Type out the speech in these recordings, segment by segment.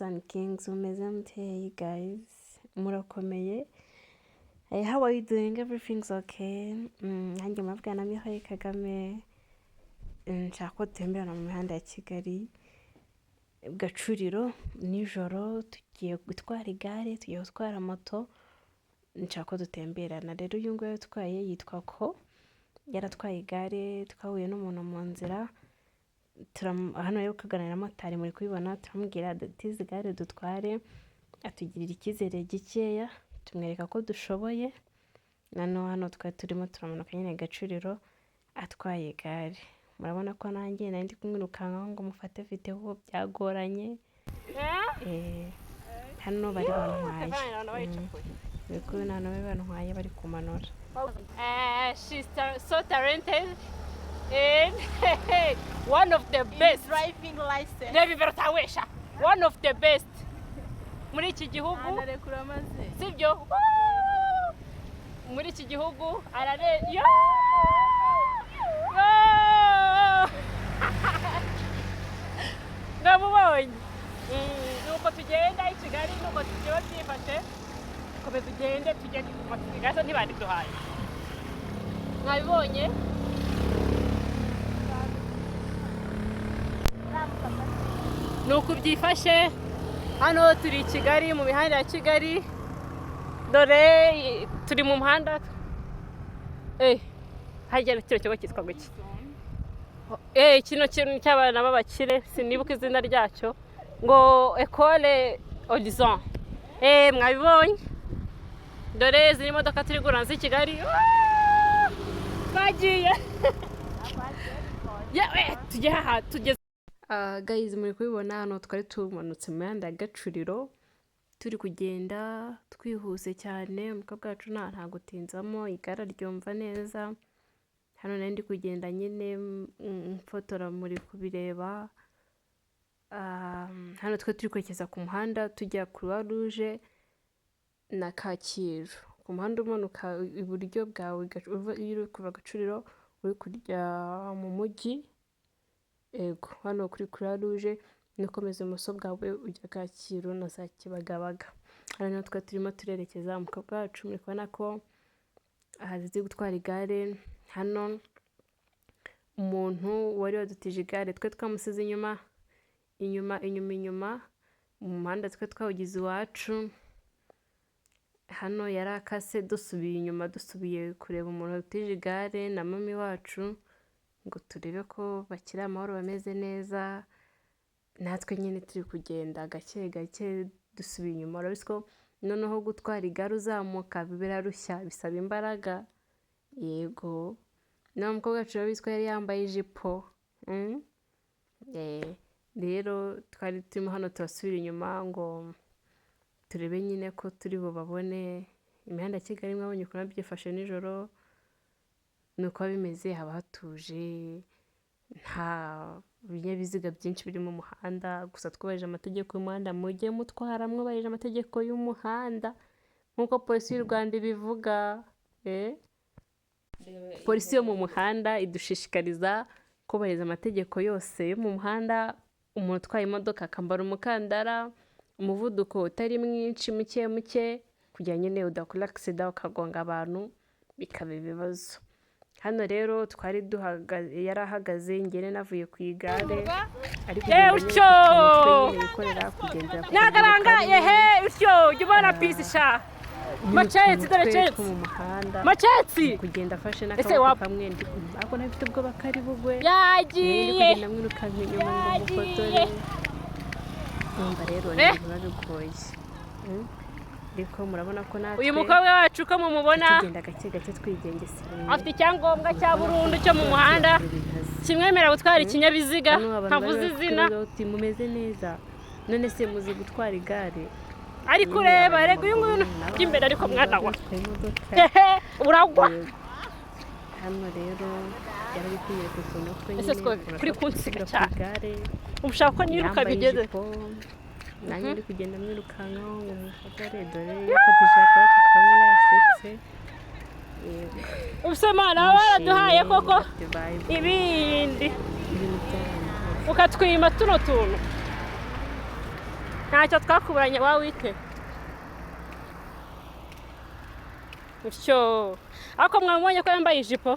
Queens and kings, mumeze mute you guys? Murakomeye? How are you doing? Everything's okay? Nanjye murabwira na Mireille Kagame. Nshaka ko dutemberana mu mihanda ya Kigali, Gacuriro, nijoro. Tugiye gutwara igare, tugiye gutwara moto, nshaka ko dutemberana. Rero uyu nguyu utwaye yitwa ko yaratwaye igare, twahuye n'umuntu mu nzira. Hano rero kuganira na motari, muri kubibona, turamubwira dutize igare dutware, atugirira icyizere gikeya, tumwereka ko dushoboye. Noneho hano twari turimo turamanuka nyine Gacuriro atwaye igare. Murabona ko nanjye nari ndi kumwirukankaho ngo mufate videwo, byagoranye. Hano bari bantwaye. Muri kubibona, hano bari bantwaye, bari kumanura. She's so talented and one of the best. Driving license. Reba imbere utawesha. One of the best muri iki gihugu. Anarekura maze. Sibyo? Muri iki gihugu arare yo. Yo! Namubonye. Nuko tugenda i Kigali, nuko tuba byifashe. Komeza ugende, tugende igare ntibariduhaye. Mwabibonye? Nuko byifashe hano turi i Kigali, mu mihanda ya Kigali. Dore turi mu muhanda. Harya kino kigo cyitwa guki? Kino kintu cy'abana b'abakire, sinibuka izina ryacyo, ngo Ecole Horizon. Mwabibonye? Dore izi ni imodoka turi guhura z'i Kigali. Ah! Twagiye. Yewe, tujye aha tugeze. Guys, muri kubibona, hano twari tumanutse mu mihanda ya Gacuriro, turi kugenda twihuse cyane. Umukobwa wacu nta gutinzamo, igare aryumva neza. Hano nari ndi kugenda nyine mfotora, muri kubireba. Hano twe turi kwerekeza ku muhanda tujya Croix Rouge na Kacyiru, ku muhanda umanuka iburyo bwawe iyo uri kuva Gacuriro uri kujya mu mujyi. Ego, hano kuri Croix Rouge nukomeza ibumoso bwawe ujya Kacyiru na za Kibagabaga. Hano niho twari turimo turerekeza. Umukobwa wacu muri kubona ko azi gutwara igare. Hano umuntu wari wadutije igare twe twamusize inyuma, inyuma, inyuma, inyuma. Mu muhanda twe twawugize iwacu. Hano yari akase, dusubiye inyuma, dusubiye kureba umuntu wadutije igare na mami wacu ngo turebe ko bakiri amahoro, bameze neza. Natwe nyine turi kugenda gake gake, dusubiye inyuma. Urabizi ko noneho gutwara igare uzamuka birarushya, bisaba imbaraga. Yego, nawe umukobwa wacu urabizi ko yari yambaye ijipo. Rero twari turimo hano turasubira inyuma ngo turebe nyine ko turi bubabone. Imihanda ya Kigali mwabonye ukuntu biba byifashe nijoro, ni uko biba bimeze, haba hatuje, nta binyabiziga byinshi biri mu muhanda. Gusa twubahirije amategeko y'umuhanda. Mujye mutwara mwubahirije amategeko y'umuhanda nk'uko Polisi y'u Rwanda ibivuga. Polisi yo mu muhanda idushishikariza kubahiriza amategeko yose yo mu muhanda. Umuntu utwaye imodoka akambara umukandara, umuvuduko utari mwinshi, muke muke, kugira nyine udakora accident ukagonga abantu bikaba ibibazo. Hano rero twari duhagaze, yari ahagaze, njye navuye ku igare ari kugenda nyine Utyo! ku tuntu twe nyine yikorera, kugendera ku kaguru Nagaranga. kamwe. Ehe, utyo jya ubona pisi sha. Nyine Macetsi, utuntu dore twe cetsi. two mu muhanda. Macetsi. Kugenda afashe Ese n'akaboko kamwe, ariko ntafite ubwoba ko ari bugwe. Nari ndi Yagiye. kugenda mwirukanka inyuma ngo mufotore. Yagiye. Urumva rero ni Eh. ibintu biba bigoye. Ariko murabona ko natwe Uyu mukobwa wacu uko mumubona tugenda gake gake twigengesereye. afite icyangombwa cya burundu cyo mu muhanda kimwemerera gutwara ikinyabiziga. Hano abantu bari Ntavuze bari izina. kutubaza uti: "Mumeze neza? None se muzi gutwara igare?" Ari kureba rega uyu nguyu imbere, ariko mwana wa Batwaye imodoka. Hehe, uragwa. Yego. Hano rero yari ari kwiyereka utuntu twe Ese nyine, two ukuntu kuri ashobora kunsiga gusubira ku cyane. igare. Ushaka ko niruka Yambaye bigeze. ijipo, nanjye ndi kugenda mwirukankaho ngo mufotore. Dore yafatishije akaboko kamwe, yasetse. Yego. Ubuse mana baba baraduhaye Yishimye, koko afite vibe. ibindi Ibintu byarangiye. ukatwima tuno tuntu. Ntacyo twakuburanye wawite. Utyo. Ariko mwamubonye ko yambaye ijipo?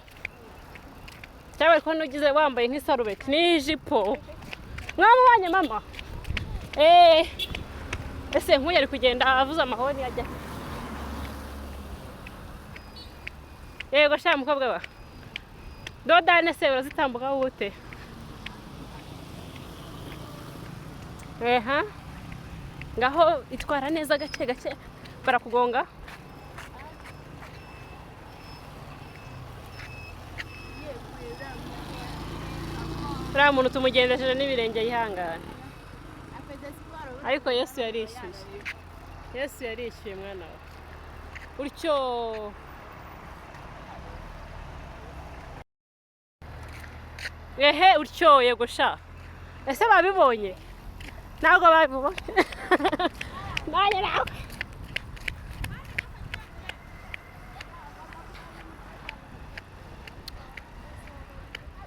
Cyangwa ko nugize wambaye nk'isarubeti ni ijipo. Mwamubonye mama? Ese nk'uyu ari kugenda avuza amahoni ajya. Yego sha mukobwa wa. Dodane se urazitambuka wute? Eha. Ngaho itwara neza gake gake barakugonga. Uriya muntu tumugendesheje n'ibirenge yihangana. Ariko Yesu yarishyuye. Yesu yarishyuye mwana we. Utyo. Ehe utyo yego sha. Ese babibonye? Ntabwo babibonye. Nanjye nawe.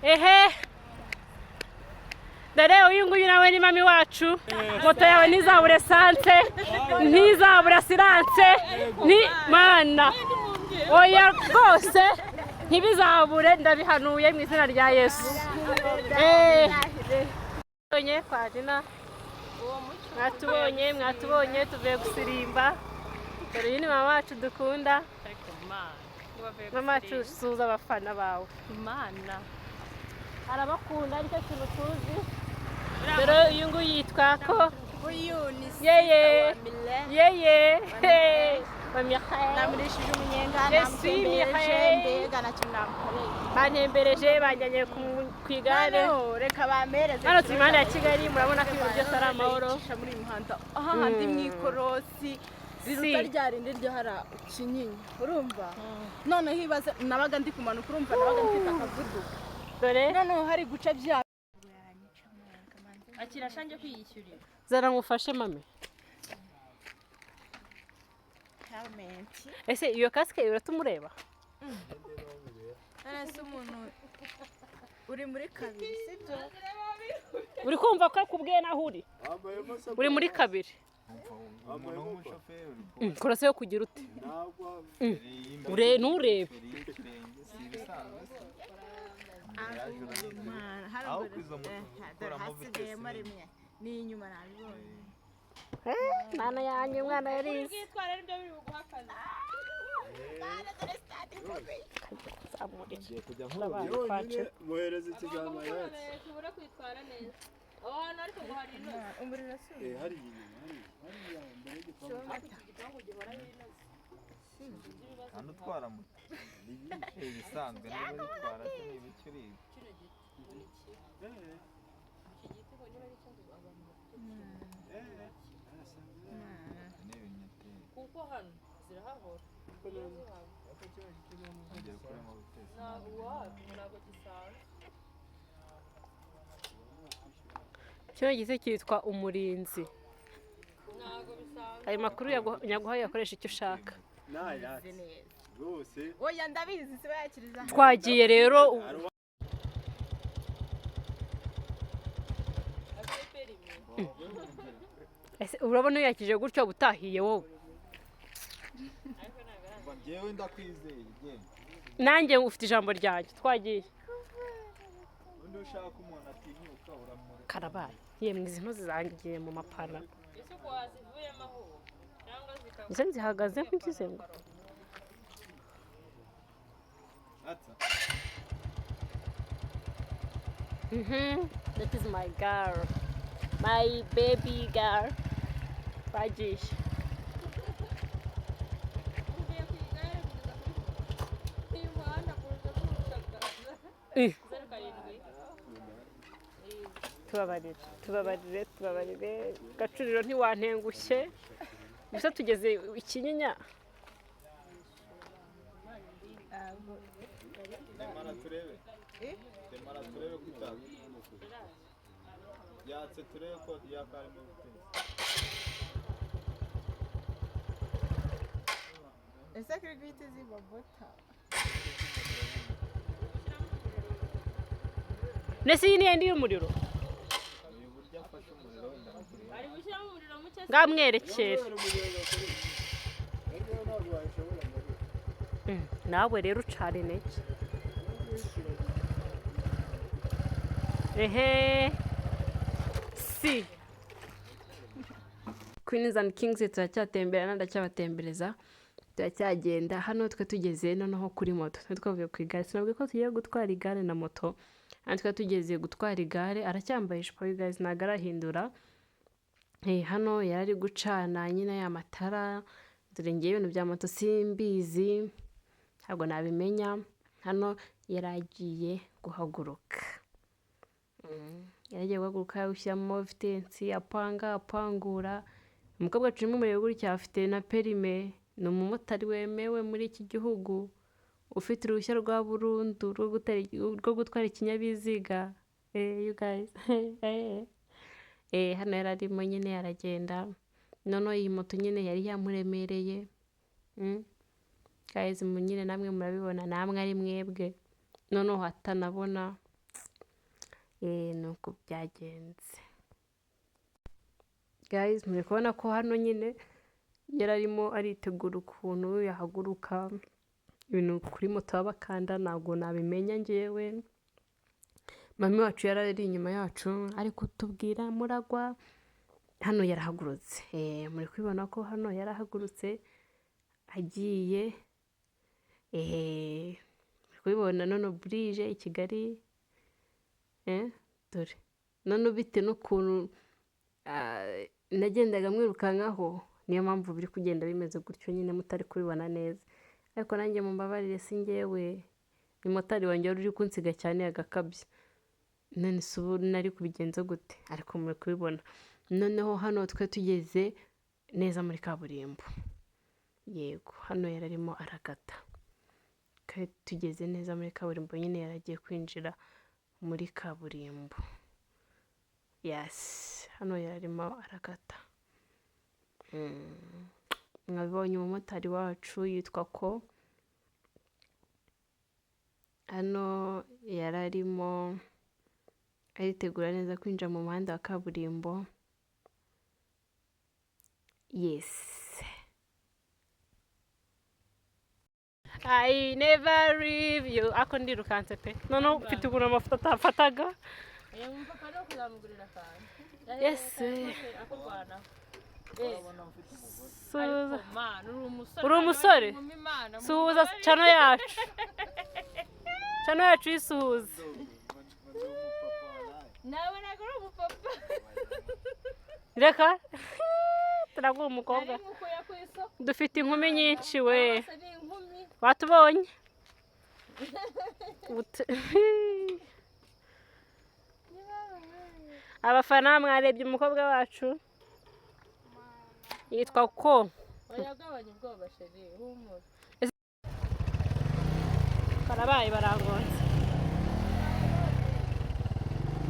Ehe. Dore uyu nguyu nawe ni mami wacu. Moto yawe ntizabure essence, ntizabure assurance, ni mana. Oya rwose ntibizabure, ndabihanuye mu izina rya Yesu. Mwatubonye kwa Jina, mwatubonye, mwatubonye tuvuye gusirimba. Dore uyu ni mama wacu dukunda. Mama wacu suhuza abafana bawe. Imana Arabakunda aricyo kintu tuzi. Dore uyu nguyu yitwa ko uyu ni Yeye. sister wa Mireille. Yeye wa Mireille. Namurishije umunyenga, Je suis namutembereje, Mireille. mbega ntacyo namukoreye. Bantembereje banjyanye ku igare. Noneho reka bampereze. Hano turi impande ya Kigali, murabona ko ibintu byose ari amahoro. Yicisha muri uyu muhanda ahandi mu ikorosi riruta rya rindi ryo hara Kinyinya, urumva? Noneho ibaze nabaga ndi kumanuka, urumva nabaga mfite akavuduko. Dore Noneho hari guca bya Akira shange kwiyishyurira. Zara ngufashe mame. Helmet. Ese iyo kasike uratumureba? None se umuntu uri muri kabiri, sibyo? Uri kumva ko akubwiye naho uri? Uri muri kabiri. Umuntu w'umushoferi uri Kora se yo kugira ute? Ure nturebe. feri y'ikirenge si ibisanzwe se. Aho kwiza moto gukuramo Hasigayemo vitesi rimwe ni inyuma nabibonye. Mana yanjye umwana yarize. Kwitwara aribyo biri buguha akazi. Zamurira. Kujya nk'ubu Kwacu. Muhereza ikiganza yatse. Tubura kwitwara neza. Aho hantu ariko ngo hari inoze. Umuriro si Hari inyuma, hariya imbere y'igipangu. Hano utwara moto ibisanzwe niba uyitwara se ni ibiki uriga. Ni ibinyoteri. Kuko hano zirahahora. Ongera ukuremo vitesi. Ntabwo gisanzwe. Kino giti cyitwa umurinzi. Ntabwo bisanzwe. Ayo makuru nyaguhaye yakoresha icyo ushaka. Nayatse rwose. Oya ndabizi siba yakiriza. Twagiye rero. Ese urabona uyakije gutyo ubutahiye wowe? Umva njyewe ndakwizeye genda. Nanjye ufite ijambo ryanjye twagiye. Undi ushaka umuntu atinyuka uramureka. Karabaye. Yemwe izi ntozi zangiye mu mapara. Ese uko wazivuyemo aho cyangwa zikaba Ese nzihagaze nkigize ngo. Atsa. That is my girl. My baby girl. Bagiye. uvuye ku igare kugeza kuri uyu muhanda kuza kuwushagaza. Eh. 07. Tubabarire, tubabarire, tubabarire. Gacuriro ntiwantengushye. Gusa tugeze Ikinyinya. Demara turebe. Demara turebe ko itaka. Yatse turebe ko yaka harimo vitesi. Ese kuri guhita ziba bota. Nese iyi ni yindi y'umuriro. Uyu buryo afashe umuriro wenda nakureba. Ari gushyiramo umuriro muke Ngamwerekere. Niba umugenzi akoresha ariko ntabwo wayishobora ndabizi. Nawe rero ucana intege. Ehe, si Queens and Kings, turacyatemberana, ndacyabatembereza, turacyagenda. Hano twe tugeze noneho kuri moto. Twe twavuye ku igare, sinabwiye ko tugiye gutwara igare na moto. Hano twe tugeze gutwara igare, aracyambaye ijipo y'igare, ntabwo arahindura. Hano yari ari gucana nyine ya matara. Dore ngewe ibintu bya moto simbizi, ntabwo nabimenya. Hano yari agiye guhaguruka. Yari agiye guhaguruka, gushyiramo vitesse, apanga apangura. Umukobwa turimo mureba gutya afite na permis, ni umumotari wemewe muri iki gihugu, ufite uruhushya rwa burundu rwo gutwara ikinyabiziga. You guys. Hano yari arimo nyine aragenda. Noneho iyi moto nyine yari yamuremereye. Guys, nyine namwe murabibona, namwe ari mwebwe noneho atanabona. Nuko byagenze. Guys, muri kubona ko hano nyine yari arimo aritegura ukuntu yahaguruka. Ibintu kuri moto baba bakanda ntabwo nabimenya ngewe. Mami wacu yari ari inyuma yacu ari kutubwira muragwa. Hano yarahagurutse. Muri kubibona ko hano yarahagurutse agiye. Muri kubibona none burije i Kigali. Dore none bitewe n'ukuntu nagendaga mwirukankaho, niyo mpamvu biri kugenda bimeze gutyo nyine mutari kubibona neza. Ariko nanjye mumbabarire, si njyewe, ni motari wanjye wari uri kunsiga cyane agakabya. None se ubu nari kubigenza gute? Ariko muri kubibona. Noneho hano twe tugeze neza muri kaburimbo. Yego, hano yari arimo arakata. Twe tugeze neza muri kaburimbo nyine, yari agiye kwinjira muri kaburimbo. Yes, hano yari arimo arakata. Mwabibonye umumotari wacu yitwa ko. Hano yari arimo aritegura neza kwinjira mu muhanda wa kaburimbo. Yes. I never leave you. Ako ndirukanse pe. Noneho mfite ukuntu amafoto atafataga. Wumva no kuzamugurira akantu. Yes. Akurwanaho. Suza. Mana, uri umusore. Uri umusore? Inkumi, Imana, Suhuza channel yacu. Channel yacu yisuhuza. Nawe ntabwo uri umupapa. Reka. Turaguha umukobwa. Nari ngukuye ku isoko. Dufite inkumi nyinshi we. Bose ni inkumi. Watubonye? Abafana mwarebye umukobwa wacu yitwa ko. Oya, gabanya ubwoba chérie, humura. Barabaye barangonze.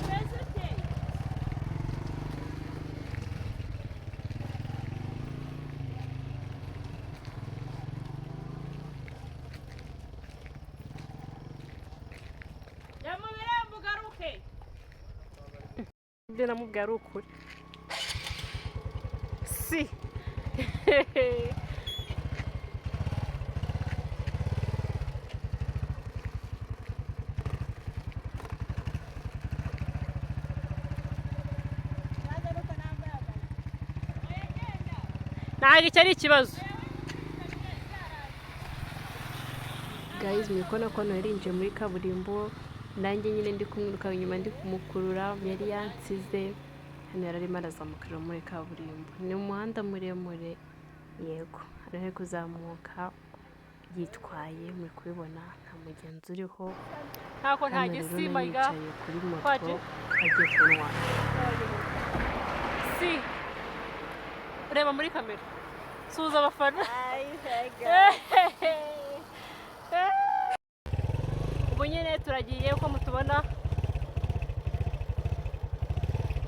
Mbese ute? Jya mu birembo ugaruke. Ibyo namubwiye ari ukuri. Si. Nagaruka nambaye amagi. Ntabwo icyo ari ikibazo. Guys, muri kubona ko hano yarinjiye muri kaburimbo, nanjye nyine ndi kumwiruka inyuma, ndi kumukurura, yari yansize. Hano yari arimo arazamukira muri kaburimbo, ni umuhanda muremure. Yego, hano ari kuzamuka yitwaye, muri kubibona nta mugenzi uriho. Ntako nta Hano rero gisi nari mayiga. nicaye kuri moto Kwaje? agiye kunywa. Si. Reba muri kamera. Suhuza abafana. Ubu nyine turagiye uko mutubona.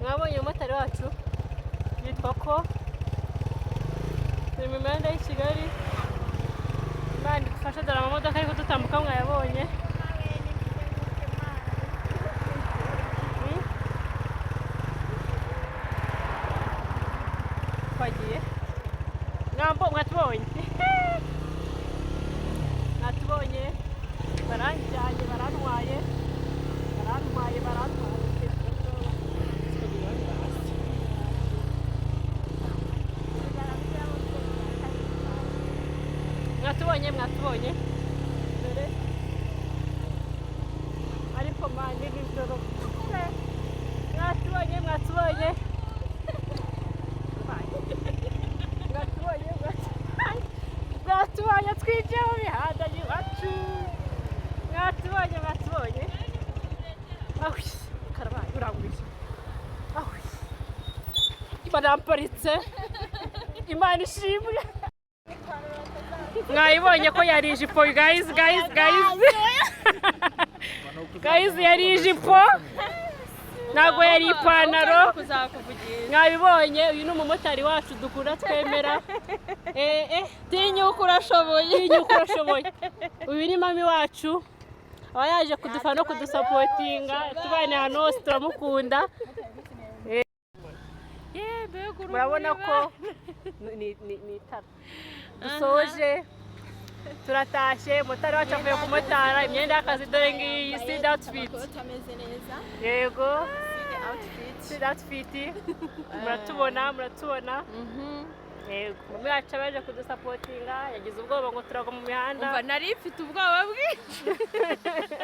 Mwabonye umumotari wacu yitwa ko. Turi mu mihanda y'i Kigali. Imana idufashe, dore amamodoka ariko dutambuka mwayabonye. Twagiye. Mwambo, mwatubonye, mwatubonye. Baranjyanye, barantwaye, barantwaye, barantwaye. Mwatubonye, mwatubonye. Dore ariko mani nijoro. Mwatubonye, mwatubonye, mwatubonye, mwatubonye. Twinjiye mu mihanda y'iwacu. Mwatubonye, mwatubonye. Awi, karabaye, uranguye. Awi, baramparitse. Imana ishimwe. Mwayibonye ko yari ijipo. Guys, guys, guys, guys, yari ijipo, ntabwo yari ipantaro. Kuzakuvugisha. Mwabibonye, uyu ni umumotari wacu dukunda, twemera. Tinyuka, urashoboye. Tinyuka, urashoboye. Uyu ni mami wacu, aba yaje kudufana no kudusupportinga, tubane ahantu hose, turamukunda. Murabona ko ni itara. Dusoje, turatashye. Motari wacu avuye kumotara, imyenda y'akazi dore ngiyi. See the outfit. Amakoti ameze neza. Yego. See the outfit. See the outfit. Muratubona, muratubona. Yego, mami wacu aba yaje kudusupportinga, yagize ubwoba ngo turagwa mu mihanda. Umva, nari mfite ubwoba bwinshi.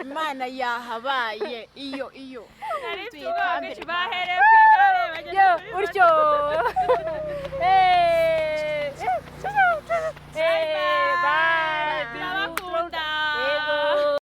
Imana yahabaye iyo Nari mfite ubwoba bwinshi, bahereye ku igare.